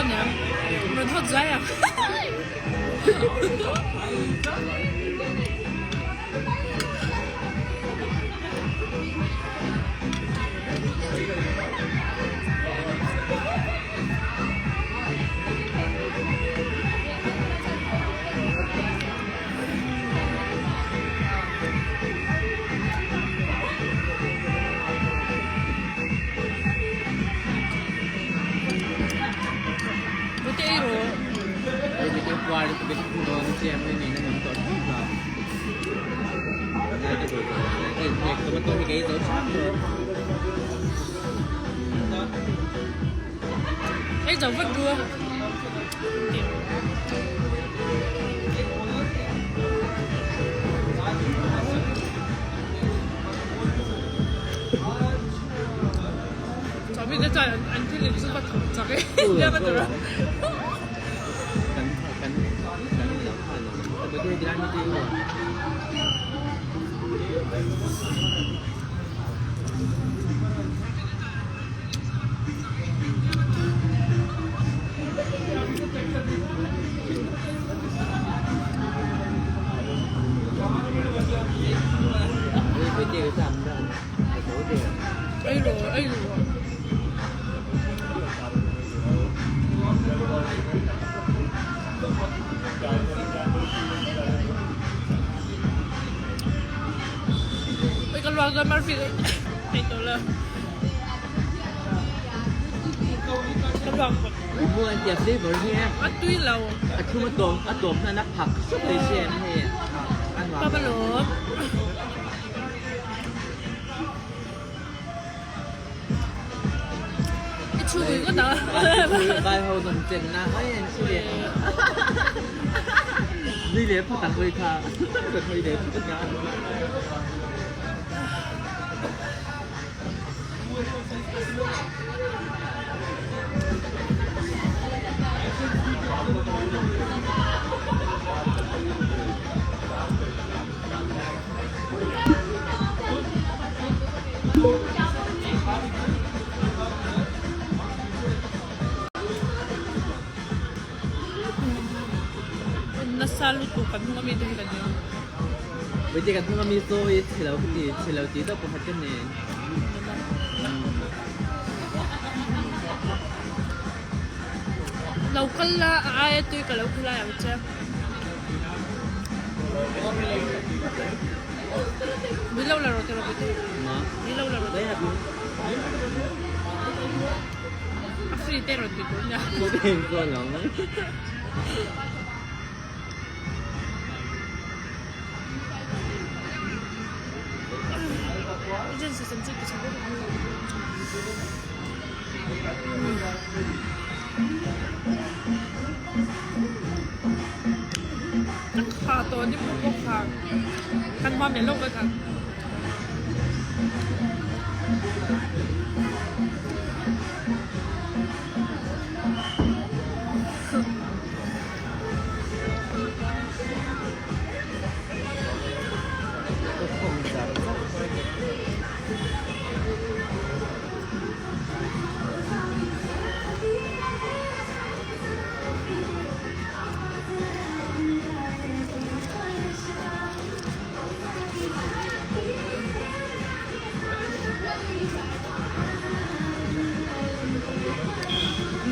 aniang rawn hawt zai ang. Ei zo vat ru. Chawmi te chuan an thil in chu va thawk chak e. Nia va tur a. Ei rawh ei rawh. Oi ka luak dawn Murphy ei tawh lo. Ka luak bawk. A tui lo. Pa lawm. I chhui ngawt ang. Nasa lutuk kan hnung ami te hi kan ni a. Vete kan hnung ami saw hi chhe lo ka ti, chhe lo ti deuh pakhat ka nei. Lo kal la a aia tui ka lo khilai ang che. Min lo la rawh tiraw Vete? Min lo la rawh. A free te rawn ti tur nia. Kha tawh ni pawh pawh kha kan hma mai lawk vek ang.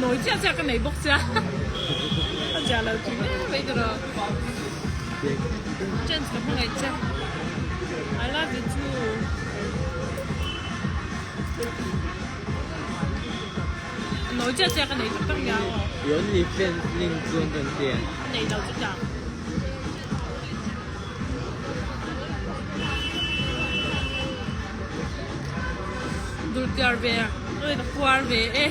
Nawi chiah chiah ka nei bawk sia a zia lo thin em mai tawh chance ka hmangaih che I love you too. Nawi chiah chiah ka nei tak tak nia aw. Yonli fans link chuan kan tia. Nei lo chu tah. Dul tiar ve oi ka puar ve e.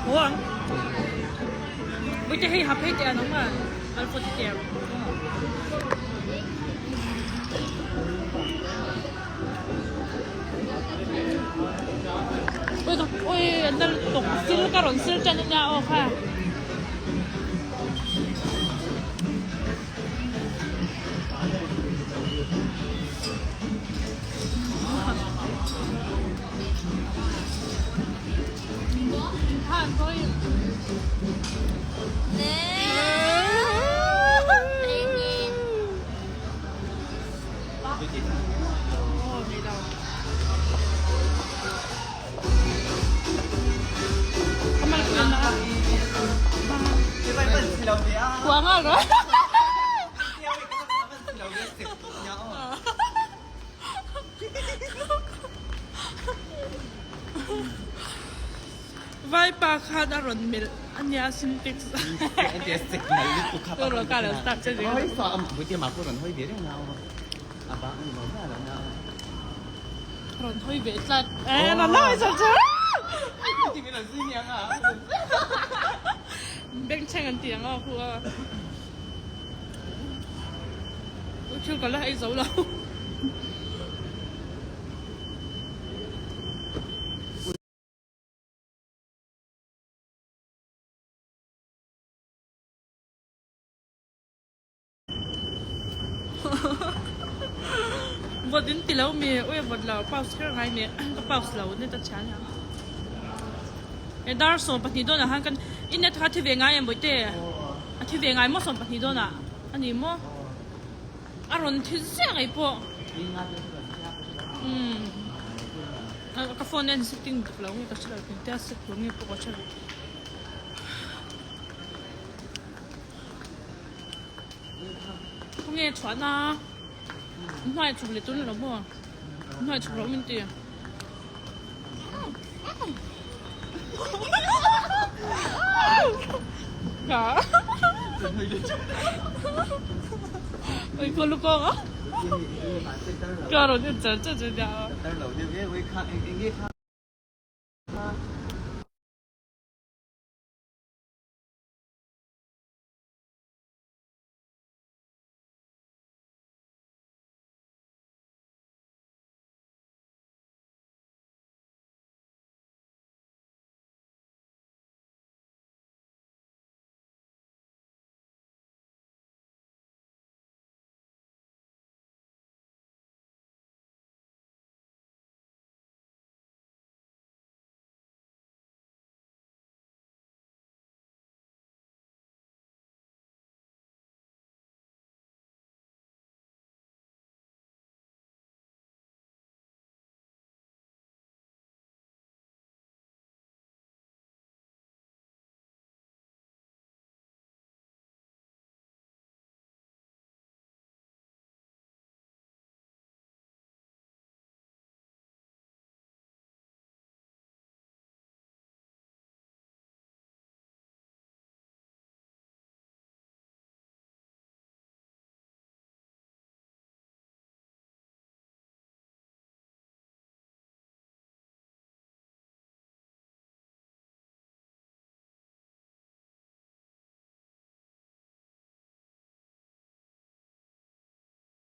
Haw ang. Ui te hei hap hei te an awm a alpha te te. Ui ka ui an dal tuk sil ka rawn sil tan ania aw kha. Vaipa khan a rawn melh a nia Sintex. Rawn hawi ve tlat. Bengchheng an ti ang a khu a. Thil ka la ei zo lo. Vawt in ti lo mi ui vawt lo pause kher ngai mi ka pause lo ni ta chhian ang e dar 12 dawnah khan kan i net kha thi ve ngai em bawihte a thi ve ngai maw 12 dawnah a ni maw a rawn thi ziah ngei pawh umm ka phone en setting dik lo nge ka hre lo engtia set tur nge pawh ka hre lo. Khawnge chhuahna hnuai chhuk leh tun lo maw hnuai chhuk loh min ti. Ka Oi ko lu ko ka rawn en char char chu nia.